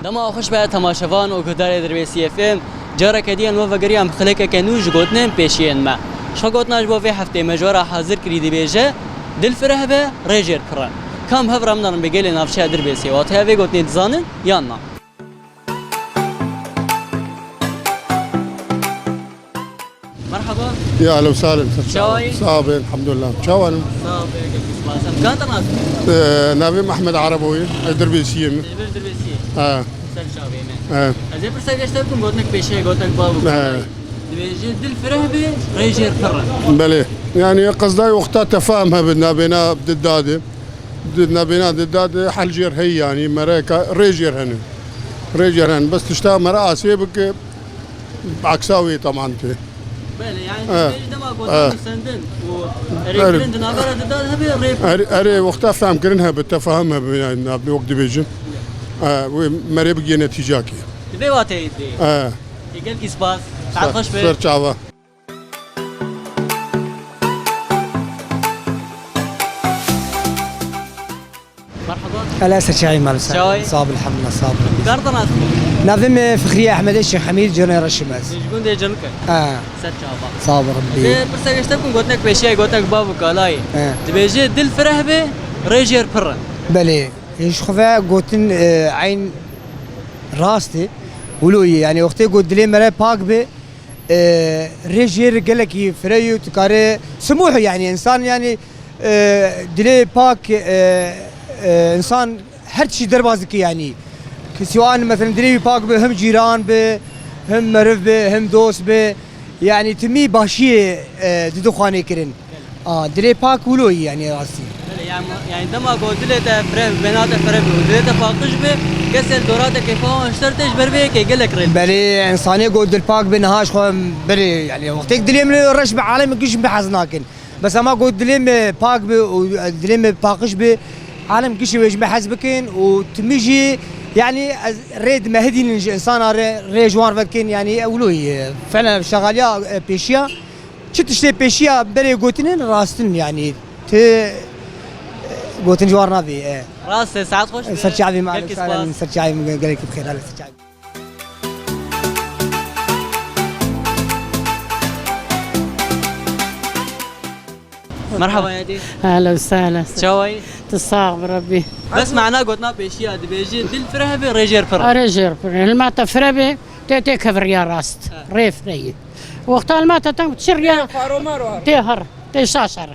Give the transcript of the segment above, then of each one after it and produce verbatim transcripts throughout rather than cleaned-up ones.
Dema xweş be temaşevan û guhdarê Dirbêsiyê F M. Careke din we vegeriyan bi xilekeke nû ji gotinên pêşiyên me. Ji xwe gotina ji bo vê heftê me ji we re hazir kirî dibêje, dil fireh be, rê jêr pir e. Kam hev re min re bi gelê navçeya Dirbêsiyê wateya vê gotinê dizanin yan na? Merhaba. Ya, ehlen we sehlen. Çawa yî? Sax be, elhamdulillah. Çawa ne? Sax be, gelek spas. Em kan te nas bikin? Ee, navê min Ehmed Erebo ye, ez Dirbêsiyê me. Ji Dirbêsiyê? Ha. Ser çavê me. Ha. Ez ê pirsa geşte bikim, gotinek pêşiya, gotinek bav û... Ha. Dibêje dil fireh be, rê jêr pir e. Belê. Yani qesdayê wexta tefahum hebe nabêna didadê. Di nabêna didadê hel jêr heye yani, mereka rê jêr hene. Rê jêr hene. Bes tişta mera asê bike, Bi eksa wê teman tê. Belê, yani... Evet. Dibêjin dema gotin, evet, sendin û... Evet. Rêkirin di navbera de da hebe rê... Erê, erê, wexta fehmkirin hebe, tefahum hebe, yani, wek dibêjin. Evet. Ee, wê merê bigê netîcakê. Di vê wateyê dibê. Ee. Ê, gelkî spas. Saet xweş be. Ser çava. Merhaba. Ela, ser çavê me. Çawa yî? Sax be, elhamdulillah, sax be. Kar te nas bikin? Navê min Fikriye Ehmedê Şêx Hemîd, Cîranê Reşî me. Ji gundê Cinike? Ha. Ser çava. Sax be, Rebbî. Dê pirsa geşte bikim, gotinek pêşiya, gotinek bav û kalayê. He. Dibêje dil fireh be, rê jêr pir e. Belê. Ji xwe ve gotin, e, eyn rast e. Wilo ye. Yani wextê got dilê mere pak be, e, rê jêr gelekî fireh ye û tu kare simuh, yani insan, yani, e, dilê pak, e, e, insan her tiştî derbas dike, yani. Siwan, mesela, dilê wî pak be, hem cîran be, hem meriv be, hem dost be, yani timî başiyê, e, didixwane kirin. A, dilê pak wilo yî, yani rastî. Belê, yani, yani dema ku dilê te fireh, bêhna te fireh be û dilê te paqij be, kesê li dora te kêfa wan ji te re tê, ji ber vê yekê gelek rê. Belê, însanê ku dil pak be niha ji xwe, belê, yani wextêk dilê min reş be, alem giş min hez nakin. Bes ema ku dilê min pak be û dilê min paqij be, alem giş wê ji min hez bikin û timî jî, yani ez rê dime hidînin ji însana re, rê ji wan re vekin, yani ew wilo yî. Fena şexaliya, e, pêşiya. Çi tiştê pêşiya berê gotinên rastin, yani ti gotin ji war navê, e. Rast e, saet xweş be. Ser çavê me, gelkî spas. Ser çavê me, gelekî bi xêr, ser çavê. Merhaba yadî. Ehlen we sehlen. Çawa yî? Tu sax be, Rebbî. Bes mana gotina pêşiya dibêje dil fireh be, rê jêr pir e. Rê jêr pir e. Hilma te fireh be, tê tê keviriya rast. Ha. Rê fireh ye. Wexta hilma te teng çirya, tê her, tê şaş her.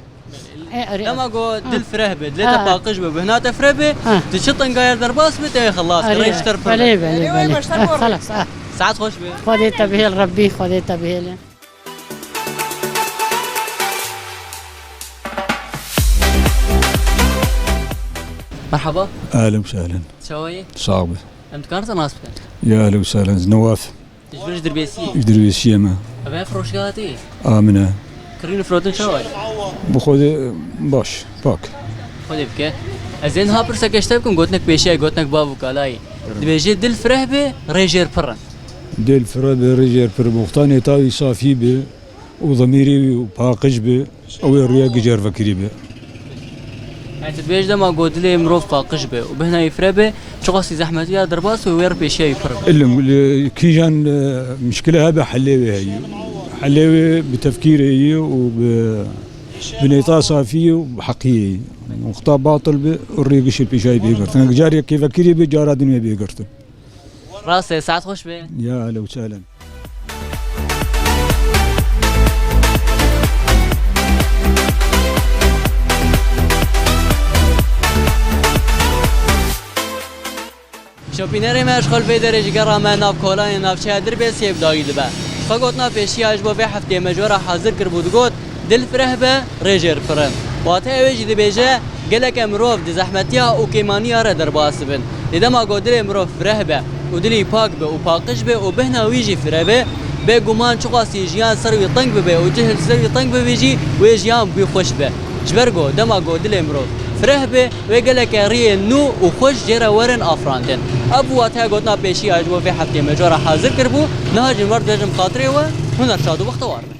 E, erê. Dema ku dil fireh be, dilê te paqij be, bêhna te fireh be, tu çi tengayê derbas be, tê xelas, rê ji te re pir be. Belê, belê, belê. Xelas, ha. Saet xweş be. Xwedê te bihêl, Rebbî, Xwedê te bihêle. Merhaba. Ehlen we sehlen. Çawa yî? Sax be. Em dikarin te nas bikin? Ya ehlen we sehlen, ez Newaf. Tu ji vir ji Dirbêsiyê? Ji Dirbêsiyê me. Ev firoşgeha te ye? A, min e. Kirîn û firotin çawa ye? Bi Xwedê baş, pak. Xwedê bike. Ez ê niha pirseke ji te bikim, gotinek pêşiya, gotinek bav û kalayê. Dibêje dil fireh be, rê jêr pir e. Dil fireh be, rê jêr pir be. Wexta nêta wî safî be û zemîrê wî paqij be, ew ê rûya giş re vekirî be. Yani tu dibêjî dema ku dilê mirov paqij be û bêhna wî fireh be, çiqasî zehmetiya derbas be, wê re pêşiya wî pir be. Îlim, li kîjan, e, mişkile hebe, helê wê heye. Helê wê bi tefkîrê ye û bi, bi nêta safî ye û bi heqiyê ye. Wexta batil be, rûyê giş re pêşiya wî bê girtin. Car yekê vekirî be, cara din wê bê girtin. Rast e, saet xweş be. Ya ehlen we sehlen. Şopînerê me ji xwe li vê derê ji gera me nav kolanê navçeya Dirbêsiyê bi dawî dibe. Xwe gotina pêşiya ji bo vê heftê me ji we re hazir kiribû, digot, dil fireh be, rê jêr pir e. Wate ew ê jî dibêje, geleke mirov di zehmetiya û kêmaniya re derbas dibin. Lê dema ku dilê mirov fireh be û dilî pak be û paqij be û bêhna wî jî fireh be, bêguman çiqasî jiyan ser wî teng bibe û cih li ser wî teng bibe jî, wê jiyan bi wî xweş be. Ji ber ku dema ku dilê mirov fireh be, wê geleke riyên nû û xweş jê re werin afirandin. Ev bû wateya gotina pêşiya ji bo vê heftê me ji we re hazir kiribû. Niha jî min we re dibêjim xatirê we, huner şad û bextewar bin.